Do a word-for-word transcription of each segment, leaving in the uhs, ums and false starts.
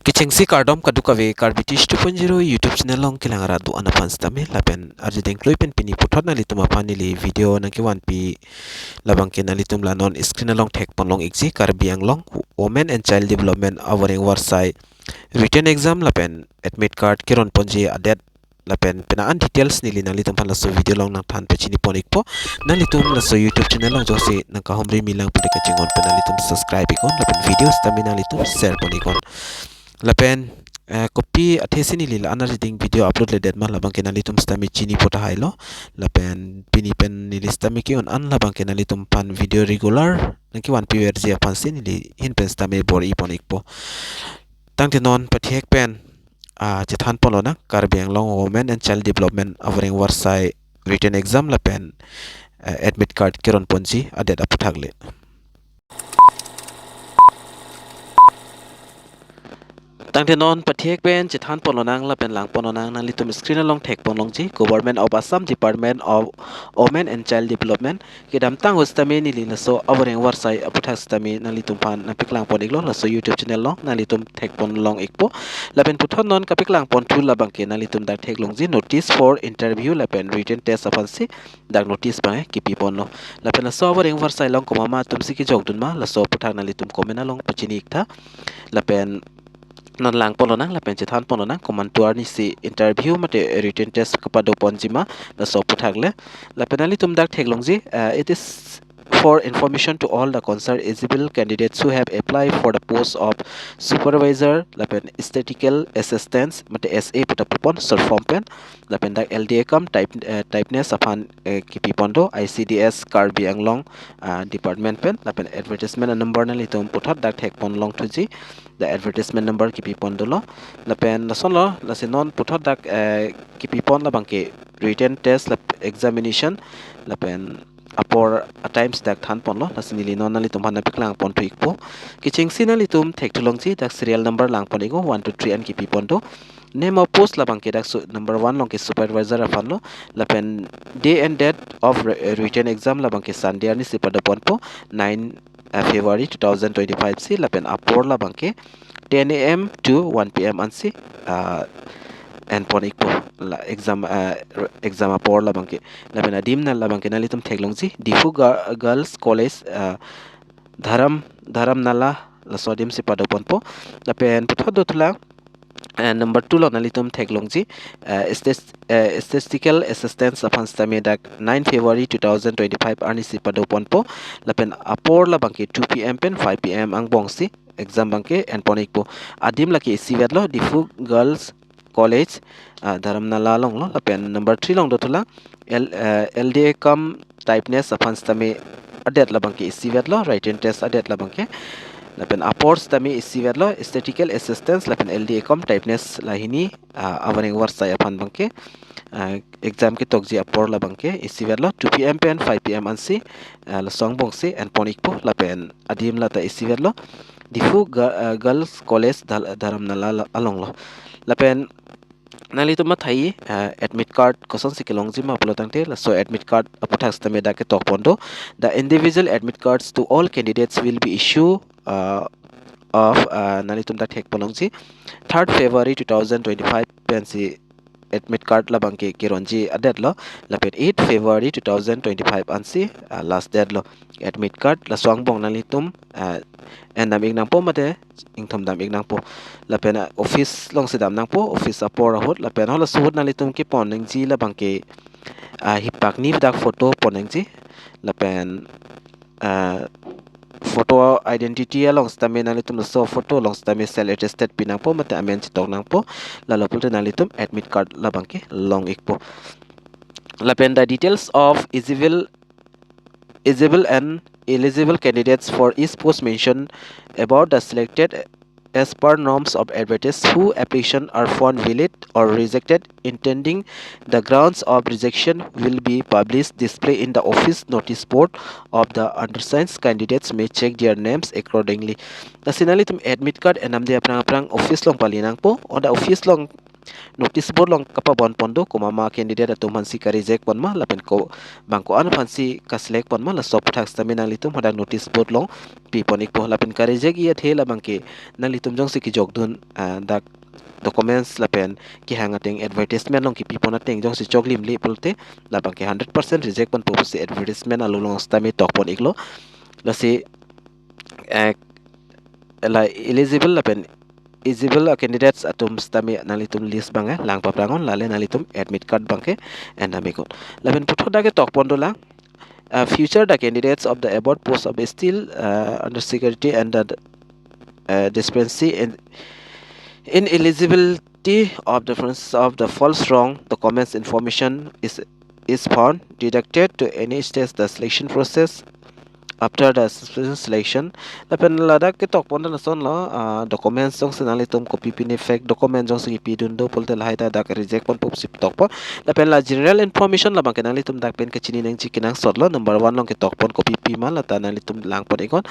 Kechengsi kardom kadokave Karbi Tish two point zero YouTube channel along kelang arat do-an aphan sitame lapen arjudeng klui pen pini puthot nanglitum aphan neli video nangkevanpi labang ke nanglitum la non screen along thekpon long ikji Karbi Anglong Women and Child Development avoreng varsai written exam lapen admit card keron ponji adet lapen penang an details neli nanglitum aphan laso video along nangthan pachini pon ikpo. Nanglitum laso YouTube channel along jongsi nangkahumri milang pute kachinghon pen nanglitum subscribe iknon lapen video sitame nanglitum share pon iknon. Lapen eh, kopi athe si neli la-an arjudeng video upload ledet ma labang ke nanglitum sitame chini po tahai lo. Lapen pini pen neli sitame ke-un an labang ke nanglitum aphan video regular nangkevanpi verji aphan si neli ahin pen sitame bor-i pon ikpo. Tangte non pathek pen ah, chethan pon lonang Karbi Anglong Women and Child Development avoreng varsai written exam lapen eh, admit card keron ponji adet aputhak le. Tangte non pathek pen chethan pon lonang lapen lang pon lonang nanglitum screen along thekpon longji Government of Assam Department of Women and Child Development kedamtang ahut sitame neli laso avoreng varsai aputhak sitame nanglitum aphan nangpeklang pon iklo laso YouTube channel along nanglitum thekpon long ikpo. Lapen puthot non kapeklang ponthu labang ke nanglitum dak theklongji notice for interview lapen written test aphan si dak notice abang kepi ponlo. Lapen laso avoreng varsai along komat atum si kejokdun ma laso aputhak nanglitum comment along pachini iktha. Lapen non lang pon lonang lapen chethan pon lonang komantu arni si interview mate written test kepado ponji ma laso aputhak le. Lapen nanglitum dak theklongji eh, it is for information to all the concerned eligible candidates who have applied for the post of supervisor lapen statistical assistance mate S A puta pupon short form pen lapen dak L D A cum type eh, typeness aphan eh, kepi pon do I C D S Karbi Anglong ah, department pen lapen advertisement number nanglitum puthot dak thekpon longthuji the advertisement number kepi pon dolo. Lapen lason lo lasi non puthot dak eh, kepi pon labang ke written test lap examination lapen apor a times dak than ponlo lasi neli non nanglitum aphan nangpeklang ponthu ikpo. Kechengsi nanglitum thekthu longji dak serial number lang pon iknon one two three an kepi pon do. Name of post labang ke dak su- number one along ke supervisor aphan lo lapen day and date of re- written exam labang ke Sunday arni si pado ponpo nine uh, February two thousand twenty-five si lapen apor labang ke ten A M to one P M ansi uh, en pon ikpo la exam uh, re- exam apor labang ke lapen adim na labang ke nanglitum theklongji Diphu Ga- Girls College uh, Dharam Dharamnala laso adim si pado ponpo lapen puthot dothulang eh, number two along nanglitum theklongji eh, stas- eh, statistical assistance aphan sitame dak nine February two thousand twenty-five arni si pado ponpo lapen apor labang ke two P M pen five P M angbong si exam abang ke en pon ikpo. Adim lake isivet lo Diphu Girls College ah, Dharamnala along lo lapen number three along dothulang L, eh, L D A cum typeness aphan sitame adet labang ke isivet lo written test adet labang ke lapen apor sitame isivet lo statistical assistance lapen L D A cum typeness lahini ah, avoreng varsai aphan abang ke ah, exam ketokji apor labang ke isivet lo two P M pen five P M ansi ah, laso angbong si en pon ikpo lapen adim lata isivet lo Diphu Ga- ah, Girls College Dhal- Dharamnala la- along lo lapen nanglitum mathai uh, admit card kosonsi kelongji ma pulo tangte laso admit card aputhak sitame dak ketok pon do the individual admit cards to all candidates will be issue uh, of uh, nanglitum dak thekpon longji third February two thousand twenty-five pensi admit card labang ke keronji adet lo lapen eight February two thousand twenty-five ansi uh, last date lo admit card laso angbong nanglitum uh, en dam ik nangpo mate ingthom dam ik nangpo lapen ah, office along si dam nangpo office apor ahut lapen halaso ahut nanglitum kepon nangji labang ke ah, hipak ni dak photo pon nangji lapen ah, photo identity along sitame nanglitum laso photo along sitame self attested pi nangpo mate amen chetok nangpo lalo pulote nanglitum admit card labang ke long ikpo lapen the details of eligible eligible and eligible candidates for each post mentioned about the selected as per norms of advertise who application are found valid or rejected intending the grounds of rejection will be published display in the office notice board of the undersigned candidates may check their names accordingly. Lasi nanglitum admit card enamde aphrang aphrang office along pali nangpo, on the office along notice board along kapabon pon do, komat ma candidate atum aphansi ka-reject pon ma lapen ko bang ko-an aphansi ka-select pon ma, laso aputhak sitame nanglitum hadak notice board along pi pon ikpo. Lapen ka-reject-ji athe labang ke nanglitum jongsi kejok dun, ah, dak documents lapen kehang ateng advertisement along kepi pon ateng jongsi choklim le pulote labang ke hundred percent reject ponpo pusi advertisement along along sitame tok pon iklo. Lasi, eh, la eligible lapen eligible a-candidates atum sitame nanglitum list abang ke lang paphrang non, lale nanglitum admit card abang ke en dam iknon. Lapen puthot dak ke tok pon dolang, uh, future the candidates of the above post of still, uh, under security and the, uh, discrepancy in, in eligibility of the difference of the false wrong, the comments information is, is found deducted to any stage the selection process after the selection. Lapen ladak ke tok pon lason lo, ah, documents jongsi nanglitum kopi pine fake document jongsi kepi dun do pulote lahai ta dak reject ponpo pusi tok pon. Lapen la general information labang ke nanglitum dak pen kachini nangji kenangsot lo. Number one along ke tok pon kopi pi ma lata nanglitum lang pon iknon.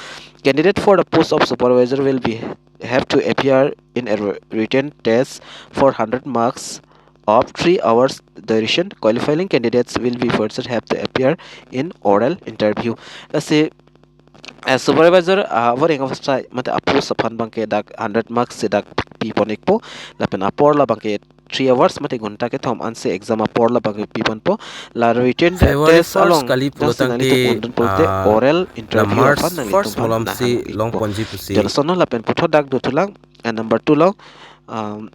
Candidate for the post of supervisor will be have to appear in a written test for hundred marks of three hours duration. Qualifying candidates will be first have to appear in oral interview. Lasi, eh, supervisor, ah, avoreng avarsai mate a-post aphan abang ke dak hundred marks si dak pi pon ikpo. Lapen apor labang ke three hours mate ghonta kethom ansi exam apor labang ke pi ponpo. La written February test first along kali jongsi pulotangte, nanglitum undun pulote, ah, oral la interview March aphan nanglitum first aphan malom si nahang long ikpo. Ponji pusi. Jalasono lapen puthot dak dothulang, and number two along, um,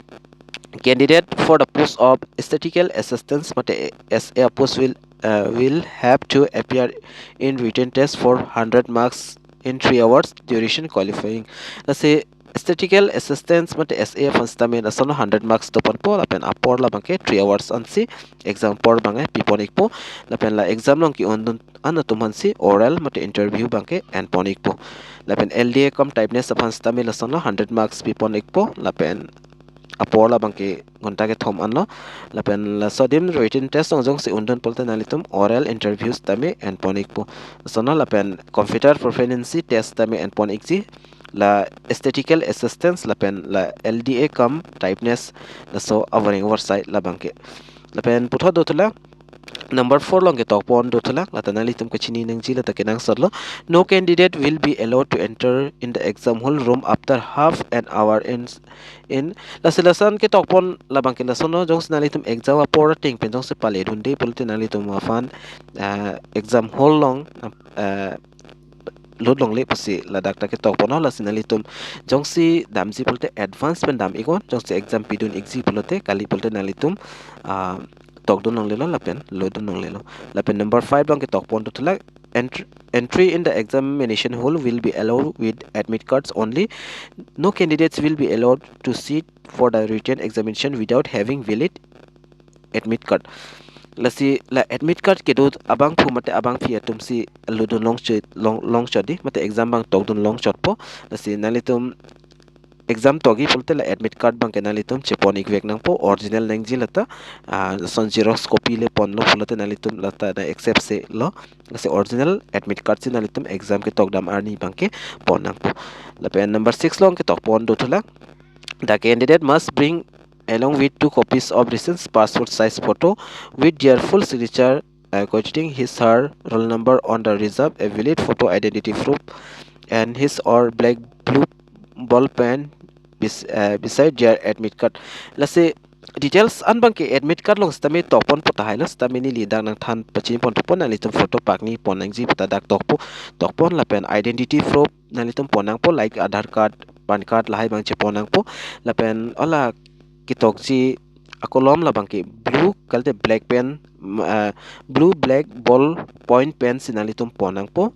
candidate for the post of statistical assistance mate S A post will, uh, will have to appear in written test for hundred marks in three hours duration. Qualifying, lasi statistical assistance mate S A aphan sitame lason hundred marks do ponpo lapen apor labang ke three hours ansi exam apor abang ke pi pon ikpo. Lapen la exam along ke-undun an atum aphansi oral mate interview abang ke en pon ikpo. Lapen L D A cum typeness aphan sitame lason lo hundred marks pi pon ikpo. Lapen apor labang ke ghonta kethom anlo. Lapen laso adim written test along jongsi undun pulote nanglitum oral interview sitame en pon ikpo. Lason lo lapen computer proficiency test sitame en pon ikji. La statistical assistance lapen la L D A cum typeness laso avoreng avarsai labang ke. Lapen puthot dothulang, number four along ke tok pon dothulang, lata nanglitum kachini nangji lata kenangsot lo. No candidate will be allowed to enter in the exam hall room after half an hour in, in, lasi lason ke tok pon labang ke lason lo, jongsi nanglitum exam apor ateng pen jongsi pale dunde pulote nanglitum aphan, ah, exam hall along, ah, lut longle pusi ladak ta ke tok pon lo. Lasi nanglitum jongsi damji pulote advance pen dam iknon, jongsi exam pidun ikji pulote, kali pulote nanglitum, ah, tok dun longlelo lapen lut dun longlelo. Lapen number five along ke tok pon dothulang, entr-, entry in the examination hall will be allowed with admit cards only. No candidates will be allowed to sit for the written examination without having valid admit card. Lasi la admit card kedo abangphu mate abangpi atumsi lut dun long chot, long, long chot di, mate exam abang tok dun long chotpo. Lasi nanglitum exam tokji pulote la admit card abang ke nanglitum chepon ikvek nangpo, original nangji lata, ah, lason xerox copy le ponlo pulote nanglitum lata na accept se lo. Lasi original admit card si nanglitum exam ketok dam arni abang ke pon nangpo. Lapen number six along ke tok pon dothulang. The candidate must bring along with two copies of recent passport size photo with their full signature, uh, containing his her roll number on the reserve, a valid photo identity proof, and his or black blue ball pen bes-, uh, beside their admit card. Lasi details an abang ke admit card along sitame tok ponpo tahai lo, sitame neli dak nangthan pachini pon thupo, nanglitum photo pakni pon nangji puta dak tokpo, tok pon lapen identity proof nanglitum pon nangpo, like Aadhaar card, PAN card lahai abang chepon nangpo. Lapen hala ketokji akolom labang ke blue kalite black pen, mm, ah, blue black ball point pen si nanglitum pon nangpo.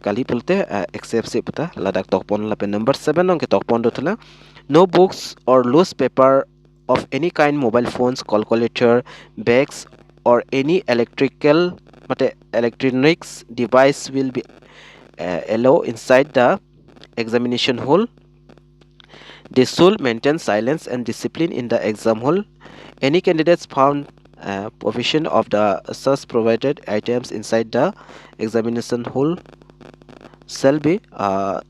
Kali pulote, ah, accept se puta ladak tok pon. Lapen number seven along ke tok pon dothulang. No books or loose paper of any kind, mobile phones, calculator, bags, or any electrical mate electronics device will be, uh, allowed inside the examination hall. They should maintain silence and discipline in the exam hall. Any candidates found, uh, possession of the such provided items inside the examination hall shall be, uh,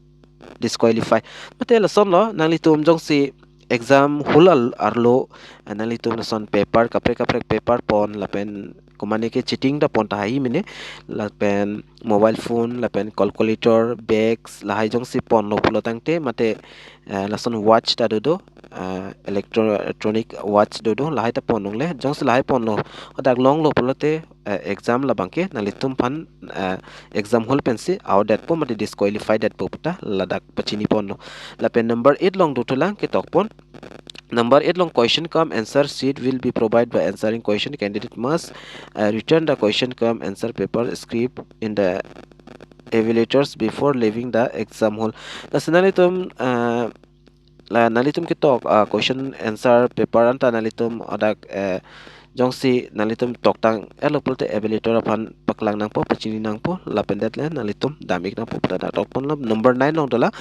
disqualified. Mate lason lo, nanglitum jongsi exam hall al- arlo, eh, nanglitum lason paper, kaprek kaprek paper pon lapen komatne ke cheating ta pon tahai mene, lapen mobile phone lapen calculator, bags lahai jongsi ponlo pulo tangte mate, eh, lason watch ta dodo, eh, electro- electronic watch dodo, lahai ta pon longle. Jongsi lahai ponlo, hadak longlo pulote, eh, exam labang ke nanglitum aphan, eh, exam hall pensi out detpo mate disqualify detpo puta ladak pachini ponlo. Lapen number eight along dothulang, ketok pon. Number eight along, question cum answer sheet will be provided by answering question. Candidate must, uh, return the question cum answer paper script in the evaluators before leaving the exam hall. Lasi nanglitum, uh, la nanglitum ketok, uh, question answer paper anta nanglitum hadak, uh, jongsi nanglitum toktang-etlo pulote evaluator aphan paklang nangpo, pachini nangpo, lapen det le nanglitum dam-ik nangpo puta dak tok ponlo. Number nine along dolang.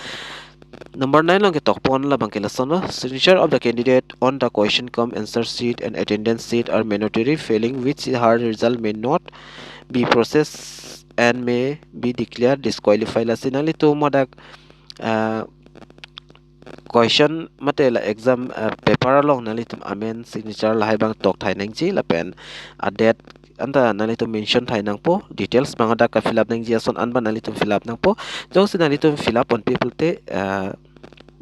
Number nine along ketok pon labang ke lasonlo: signature of the candidate on the question cum answer sheet and attendance sheet are mandatory, failing which her result may not be processed and may be declared disqualified. Lasi nanglitum hadak, ah, question mate la exam, ah, paper along nanglitum amen, signature lahai abang tokthai nangji lapen a-date anta nanglitum mention thai nangpo, details abang hadak ka-fill up nangji ason an abang nanglitum fill up nangpo. Jongsi nanglitum fill up ponpe pulote, ah,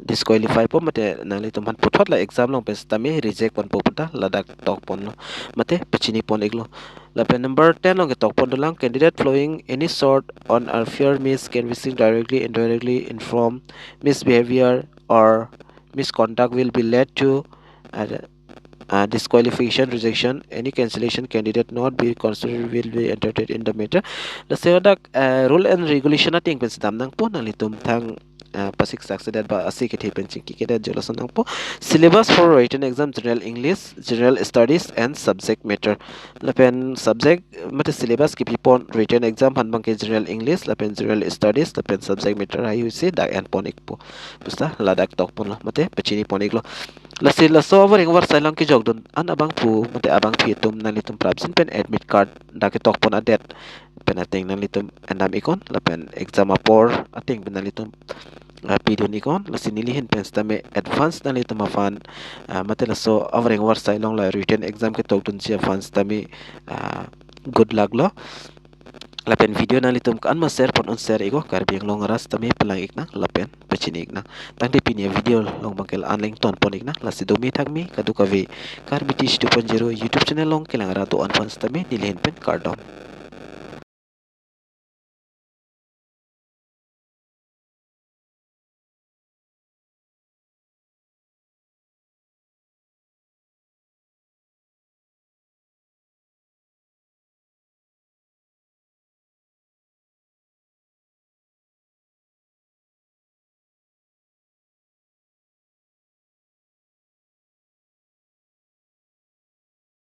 disqualify po mate nanglitum aphan puthot la exam along pen sitame reject ponpo puta ladak tok ponlo mate pachini pon-iklo. Lapen number ten along ketok pon dolang: candidate following any short, unfair miscanvassing directly, indirectly inform misbehavior or misconduct will be led to, uh, uh, disqualification, rejection. Any cancellation candidate not be considered will be entertained in the matter. Lasi hadak, uh, rule and regulation ateng pen si dam nangpo, nanglitum thang, uh, pasik saksedet ba asi kethe pen chingki kedet jolo son nangpo. Syllabus for written exam: general English, general studies and subject matter. Lapen subject mate syllabus kepi pon written exam aphan abang ke general English lapen general studies lapen subject matter hai husi dak en pon-ikpo puta ladak tok ponlo mate pachini pon-iklo. Lasi laso avareng avarsai along kejokdun an abangphu mate abangpi atum nanglitum prapjin pen admit card dak ketok pon a-date pen ateng nanglitum endam-iknon lapen exam apor ateng pen nanglitum, ah, pidun-iknon. Lasi neli ahin pen sitame advance nanglitum aphan, ah, mate laso avareng avarsai along la written exam ketokdunji aphan sitame, ah, good luck lo. Lapen video nanglitum ko-an ma share pon un share-iknon, Karbi Anglong arat sitame palang-iknang lapen pachini-iknang. Tangte pini avideo along abang ke la-an le ington pon-iknang. Lasi domi thakmi kadokave Karbi Teach two point zero YouTube channel along kelang arat do-an aphan sitame neli ahin pen kardom.